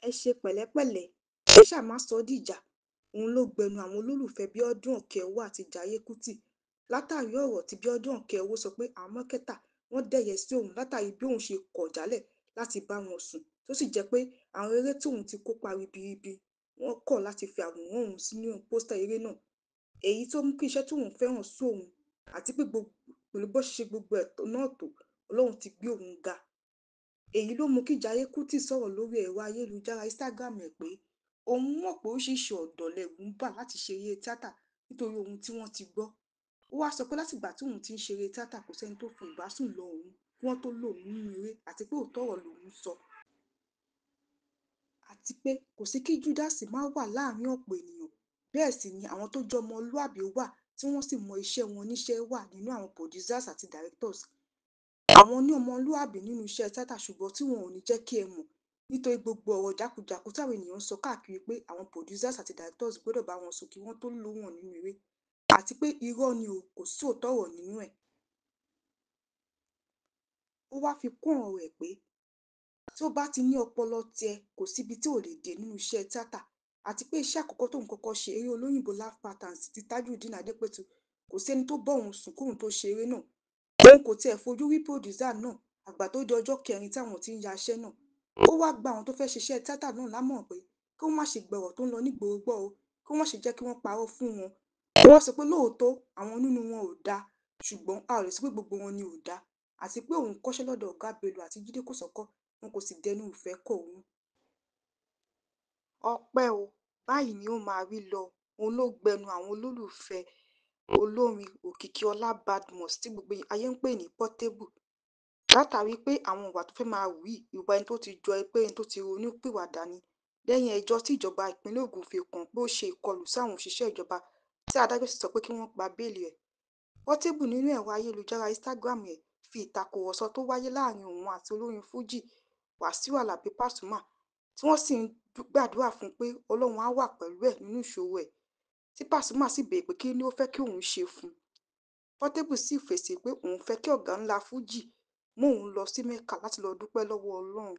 Ẹ ṣe pẹ̀lẹ́pẹ̀lẹ́, ẹ ṣáà má sọ ọ́ dìjà. Òun ló gbẹnu àwọn olólùfẹ́ Bíọ́dún Òkèọwò àti Jaiye Kútì látàrí ọ̀rọ̀ tí Bíọ́dún Òkèọwò sọ pé àwọn mákẹ́tà wọ́n dẹ̀yẹ sí òun látàrí bí òun ṣe kọ̀ jálẹ̀ láti bá wọn sùn, tó sì jẹ́ pé àwọn eré tí òun ti kópa ribiribi, wọ́n kọ̀ láti fi àwòrán òun sínú pósítà eré náà, èyí tó mú kí iṣẹ́ tí òun fẹ́ràn sú òun, àti pé pẹ̀lú bó ṣe ṣe gbogbo ẹ̀ náà tó, Ọlọ́run ti gbé òun ga. Èyí ló mú kí Jaiye Kútì sọ̀rọ̀ lórí ẹ̀rọ ayélujára Instagram ẹ̀ pé òun mọ̀ pé oríṣiríṣiì ọ̀dọ́ lẹ̀rù ń bà láti ṣe eré tíátà nítorí ohun tí wọ́n ti gbọ́. Ó wáá sọ pé látìgbà tí òun ti ń ṣeré tíátà, kò sẹ́ni tó fi ìbásùn lọ òun kí wọ́n tóó lo òun nínú eré, àti pé òótọ́ ọ̀rọ̀ lòun sọ. Àti pé kò sí kí Júdásì má wà láàrin ọ̀pọ̀ ènìyàn, bẹ́ẹ̀ sì ni àwọn tó jẹ́ ọmọlúàbí wà tí wọ́n sì mọ iṣẹ́ wọn níṣẹ́ wà nínú àwọn producers àti directors. Àwọn ní ọmọlúàbí nínú iṣẹ́ tíátà, ṣùgbọ́n tí wọn ò ní jẹ́ kí ẹ mọ̀, nítorí gbogbo ọ̀rọ̀ jákujàku táwọn èèyàn ń sọ káàkiri pé àwọn producers àti directors gbọ́dọ̀ bá wọn sùn kí wọ́n tóó lò wọ́n nínú eré, àti pé irọ́ ni o, kò sí òótọ́ ọ̀rọ̀ nínú ẹ̀. Ó wáá fi kún ọ̀rọ̀ ẹ̀ pé tó bá ti ní ọpọlọ tiẹ̀, kò síbi tí ò lè dé nínú iṣẹ́ tíátà, àti pé iṣẹ́ àkọ́kọ́ tóun kọ́kọ́ ṣe, eré olóyìnbó Laugh Patterns ti Tajudeen Adépẹ̀tù, kò sẹ́ni tó bá òun sùn kóun tóó ṣe eré náà. Òun kò tiẹ̀ fojú rí pòdúsà náà àfìgbà tó di ọjọ́ kẹrin táwọn ti ń ya iṣẹ́ náà. Ó wáá gba àwọn tó fẹ́ẹ́ ṣiṣẹ́ tíátà náà lámọ̀ràn pé kí wọ́n má ṣe gba ọ̀rọ̀ tó ń lọ nígboro gbọ́ o, kí wọ́n má ṣe jẹ́ kí wọ́n parọ́ fún wọn. Ó wáá sọ pé lóòótọ́ àwọn nínú wọn ò dáa, ṣùgbọ́n a ò lè sọ pé gbogbo wọn ni ò dáa, àti pé òun kọ́ṣẹ́ lọ́dọ̀ ọ̀gá Bello àti Jídé Kòsọ́kọ́, wọn kò sì dẹnu ìfẹ́ kọ òun. Ọpẹ́ ò, báyìí ni ó máa rí lọ. Òun ló gbẹnu àwọn olólùfẹ́ olórin Òkìkíọlá Badmus tí gbogbo ayé ń pè ní Portable látàrí pé àwọn ìwà tó fẹ́ẹ́ máa hù yìí, ìwà ẹni tó ti jọ pé ẹni tó ti ronú-pìwàdà ni lẹ́yìn ẹjọ́ tí ìjọba ìpínlẹ̀ Ògùn fi kàn án pé ó ṣe ìkọlù sáwọn òṣìṣẹ́ ìjọba tí adájọ́ sì sọ pé kí wọ́n gba bẹ́ẹ́lí ẹ̀. Portable nínú ẹ̀rọ ayélujára Instagram ẹ̀ fi ìtàkùrọ̀sọ tó wáyé láàrin òun àti olórin Fuji Wasiu Alabi Pasuma, tí wọ́n sì ń gbàdúrà fún un pé Ọlọ́run á wà pẹ̀lú ẹ̀ nínú ìṣòro ẹ̀, tí Pasuma sì béèrè pé kí ló fẹ́ kí òun ṣe fún un. Portable sì fèsì pé òun fẹ́ kí ọ̀gá ńlá Fuji mú òun lọ sí Mecca láti lọ́ọ́ dúpẹ́ lọ́wọ́ Ọlọ́run.